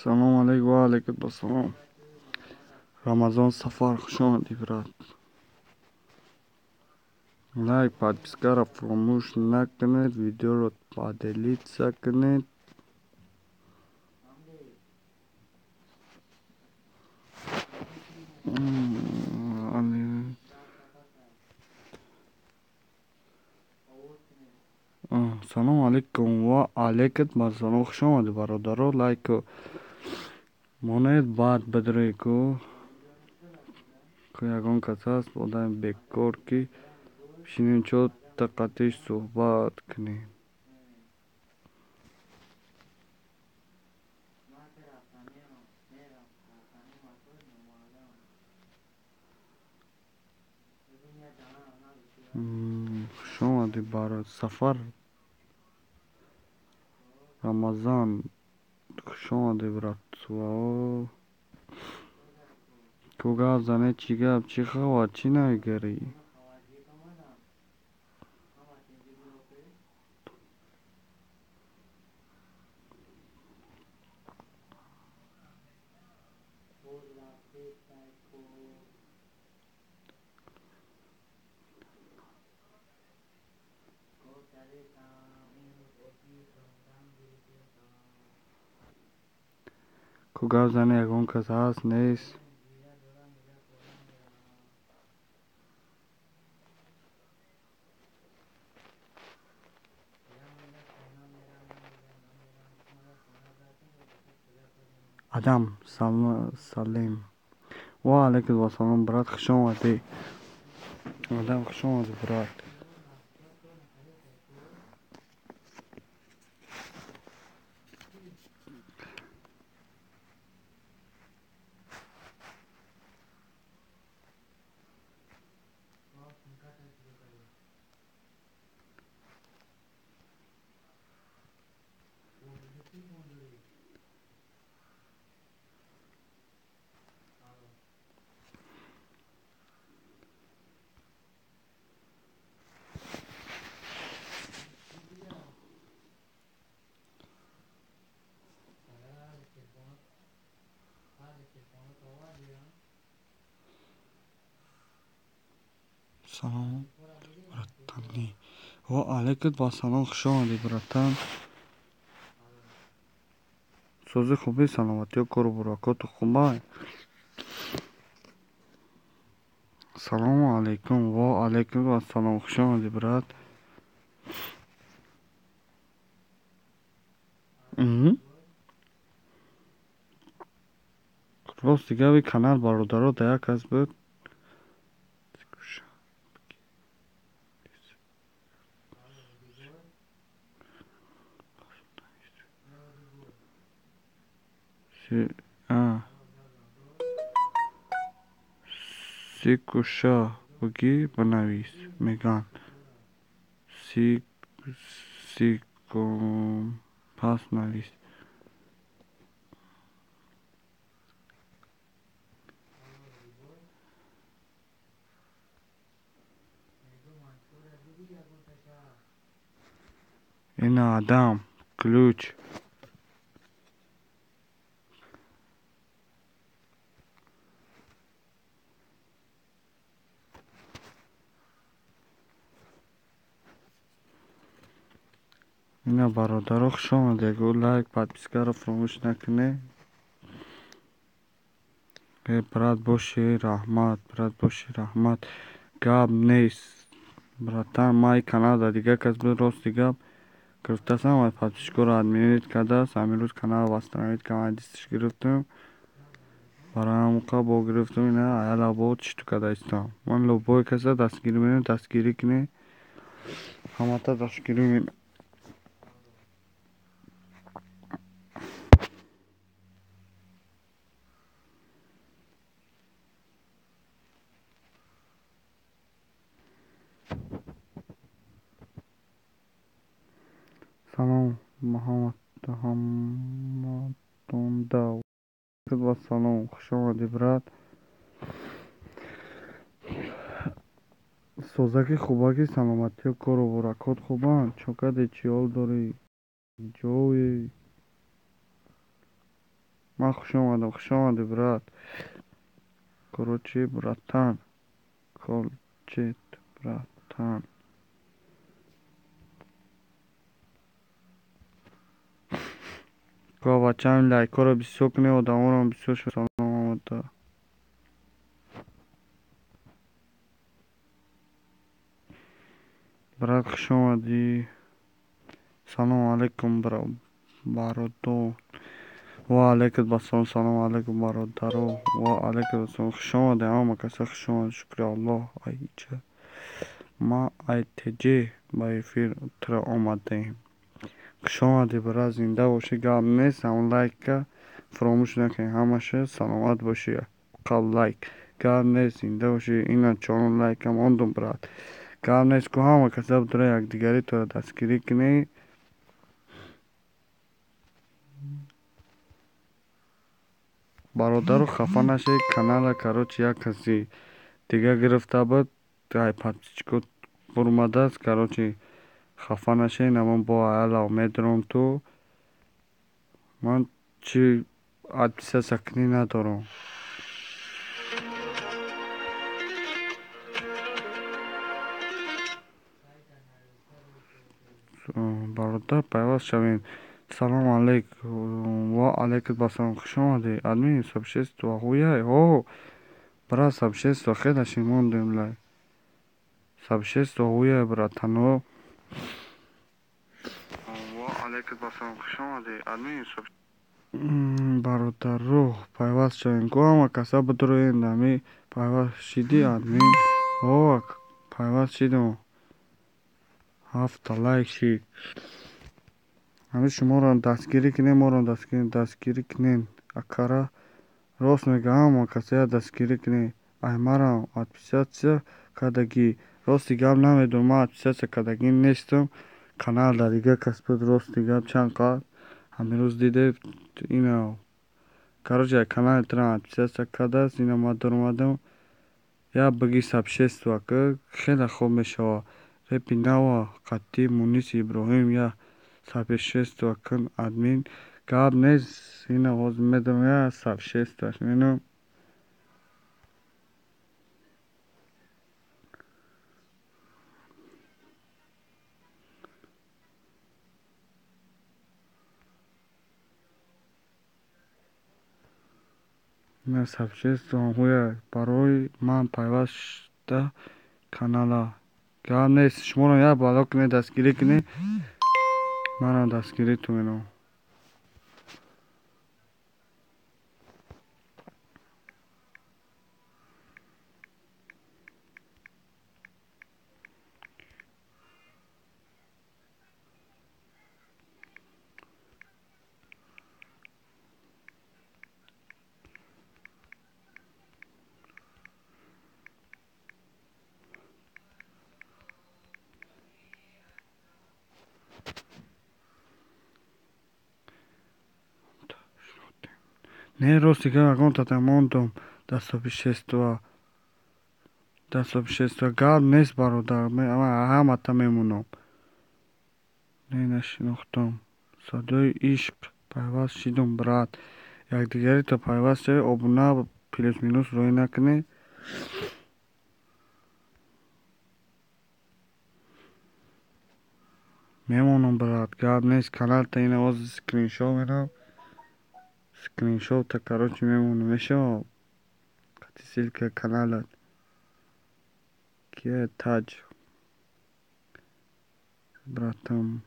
Салом алейк ва алейкум ассалом. Рамазон Сафар, хуш омадӣ, брат. Лайк, подпискаро фаромӯш накунед, видеоро поделиться кунед. Салом алейкум ва алейкум ассалом. Хуш омадӣ, бародаро. Лайку монед, баъд бидуред ку. Ягон кас ҳаст одами бекор, ки бишинем, чо тақатиш суҳбат кунем? Хуш омадӣ, бародар Сафар Рамазан, хуш омадӣ, брат. Ку гап занед, чӣ гап, чӣ хабар, чӣ навигарӣ? Ку гап занед, ягон кас ҳаст, нест? Адам Салим, ва алейкум ассалом, брат, хуш омадӣ. Адам, хуш омадӣ, брат. Салом, братани. Ва алейкум ассалом, хуш омадӣ, братан. Сози, хубӣ, саломатиё, кору буракоту хубай? Салому алейкум, ва алейкум ассалом, хуш омадӣ, брат. Рости габи канал, бародаро, да як кас буд. Сикуша бугӣ, бинавис, меган. Сикум пас навис. Ина Адам ключ. Ина, бародаро, хуш омадед. Лайк, подпискаро фаромӯш накунед. Э, брат, боши, раҳмат, брат, боши, раҳмат. Гап нест, братан. Май каналда дигар кас буд, рости гап, гирифтасам ва подписчикоро админит кардааст. Ҳамин рӯз канал восстановить кардам, дистиш гирифтам, барои ҳамон бо гирифтам. Ина аяла бо читу карда истам. Ман любой каса дастгирӣ менам, дастгирӣ кунед, ҳамата дастгирӣ менам. Салом, Муҳаммадонда ва салом, хуш омадӣ, брат. Созаки, хубаки, саломатиё, кору буракот хубанд? Чо кардӣ, чӣ ҳол дорӣ, ҷои? Ман хуш омадам, хуш омадӣ, брат. Короче, братан. Колчет, братан. Ко бачаам, лайкҳоро бисёр кунед, одаморо бисёр шуд. Салом омада. Брат, хуш омадӣ. Салому алайкум, бародор. Ва алайкум ассалом, салому алайкум, бародаро. Ва алайкум ассалом. Хуш омадед, ҳама каса хуш омадед. Шукри Аллоҳ. Айча. Ма айтж ба эфир тра омадаем. Хуш омадӣ, брат, зинда бошӣ, гап нест. Ҳамон лайка фаромӯш накунед, ҳамаша саломат бошӣ. Қабл лайк. Гап нест, зинда бошӣ. Ина чорум лайка мондум, брат. Гап нест, ку ҳама каса бидура якдигари туро дастгирӣ кунед. Бародару, хафа нашед, канала, короче, як каси дига гирифта буд, ай подписчико бурмадааст, короче, хафа нашед, намон бо аяла медурам ту. Ман чи отписаться кунӣ надорам. Бародар, пайваст шавем. Салому алайкум. Ва алайкум ассалом. Хуш омадед. Админ сообщество ҳуяй. Ҳо. Брат, сообщество хеле ши мондем лай. Сообщество ҳуяй, братано. Ва алайкум ассалом. Хуш омадед. Админ бародаро, пайваст шавем. Ку ҳама каса бидуроед, ами пайваст шиди, админ. Ҳо, пайваст шидам. 7 лайк шид. Ҳамин шуморо дастгирӣ кунем, моро дастгирӣ кунем. Акара рост мега, ҳама касая дастгирӣ кунем. Ай марам отписаться кардагӣ. Рости гап намедонам, ман отписаться кардагӣ нестам. Канал дар дигар кас буд, рости гап чанд қад ҳамин рӯз диде ина, короче, канали туро отписаться кардааст. Ина ман дуромадам. Я биги сообщество ки хеле хуб мешавад. Репи нава қатъи Муниси Иброҳим я сообщество кун, админ. Гап нест, ина ҳозир медонам, я сообществош менам. Ина сообщество ҳуя барои ман пайваст шуда канала. Гап нест, шуморо як бало кунед, дастгирӣ кунед. Манам дастгиритон менам. Не, рости гап, ягон тата мондум дар сообщество. Дар сообщество гап нест, бародар, ҳамата мемонам. Не, нашинохтам. Садои ишқ пайваст шидум, брат. Якдигарито пайваст шавед, обуна плюс минус рӯй накунед. Мемонам, брат, гап нест. Каналта ина ҳозир скриншот мерам. Скриншота, короче, мемонам, мешавад. Қати ссылка каналат. Кия таҷ. Братам.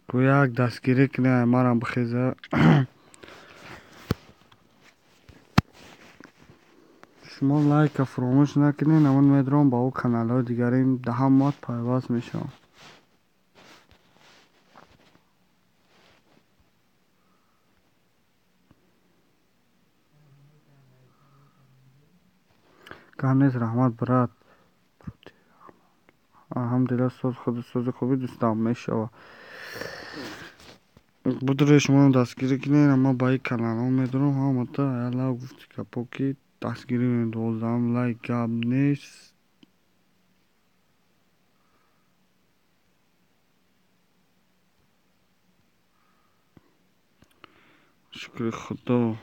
Ку як дастгирӣ кунед, марам бихеза. Шумо лайка фаромӯш накунед, амон медурам ба ӯ каналҳои дигарим даҳамат пайваст мешавам. Гап нест, раҳмат, брат. Алҳамдулилла, соз худ сози хуби дӯстам мешавад. Будуре шуморо дастгирӣ кунед, ама ба ин каналҳо медурам, ҳамата аяла гуфти гапо ки дастгирӣ менам. 12 лайк, гап нест. Шукри Худо.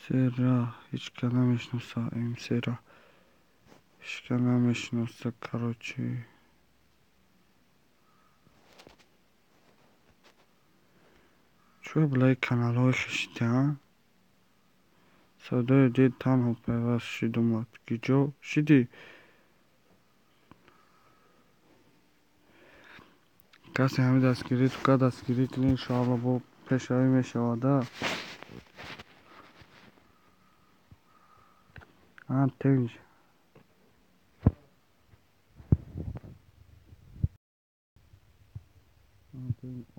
Сера ҳеҷ ка намешноса, сера ҳеҷ ка намешноса, короче. Чӯ билаи каналҳои хишта? Садои дил танҳо пайваст шидумад. Киҷо шидӣ? Касе ҳами дастгирӣ тука дастгирӣ кунӣ, иншоалло бо пешравӣ мешавада. А тинҷ.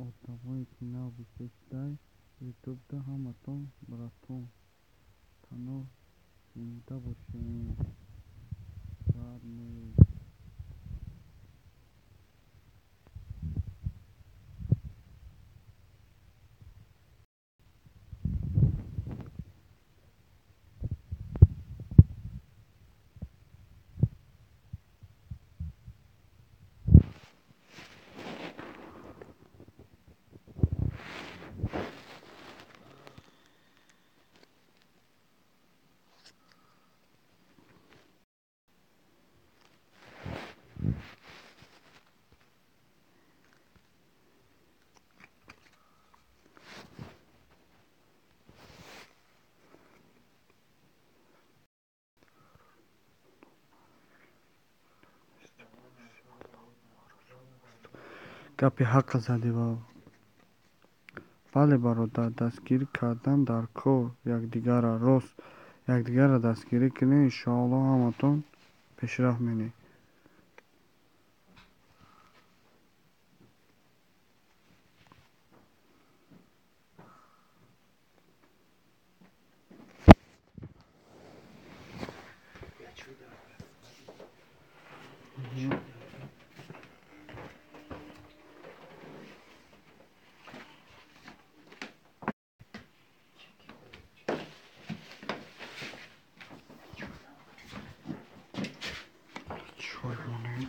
Одамое ки нав бисештай ютубда ҳаматон братон тано зинда бошед. Гап нест. Гапи ҳаққа задӣ. Бале, бародар, дастгирӣ кардан дар кор якдигарра рост якдигарра дастгирӣ кунед, иншоалло ҳаматон пешрафт менед. Чой монем.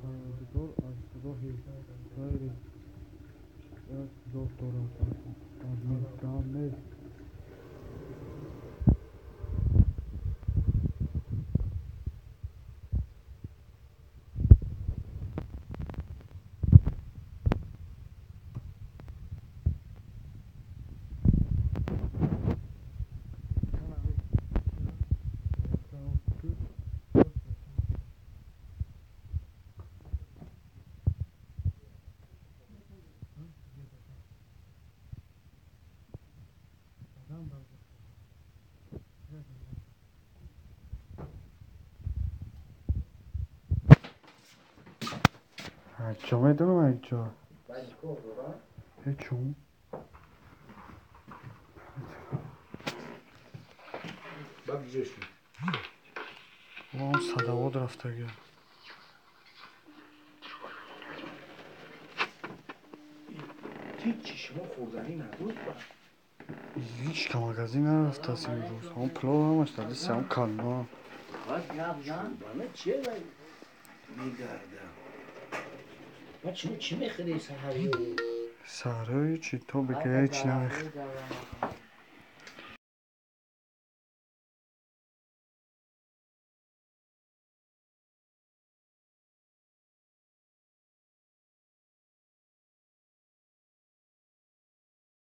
Парвардигор аз роҳи ғайри як роҳ дорад. Админ гап нест. Ҷо медонам як ҷо. Ҳечум. Он садовод рафтага. Ҳеҷ шумо хӯрданӣ надод? Ҳеҷ ка магазин нарафтааст имрӯз. Ҳамон плов ҳамаш дар дасти ҳамон калима. Бана че вай мегардам. Баъд шумо чӣ мехӯред саҳарё? Саҳарё ҳечи, то бега ҳеч намехӯрем.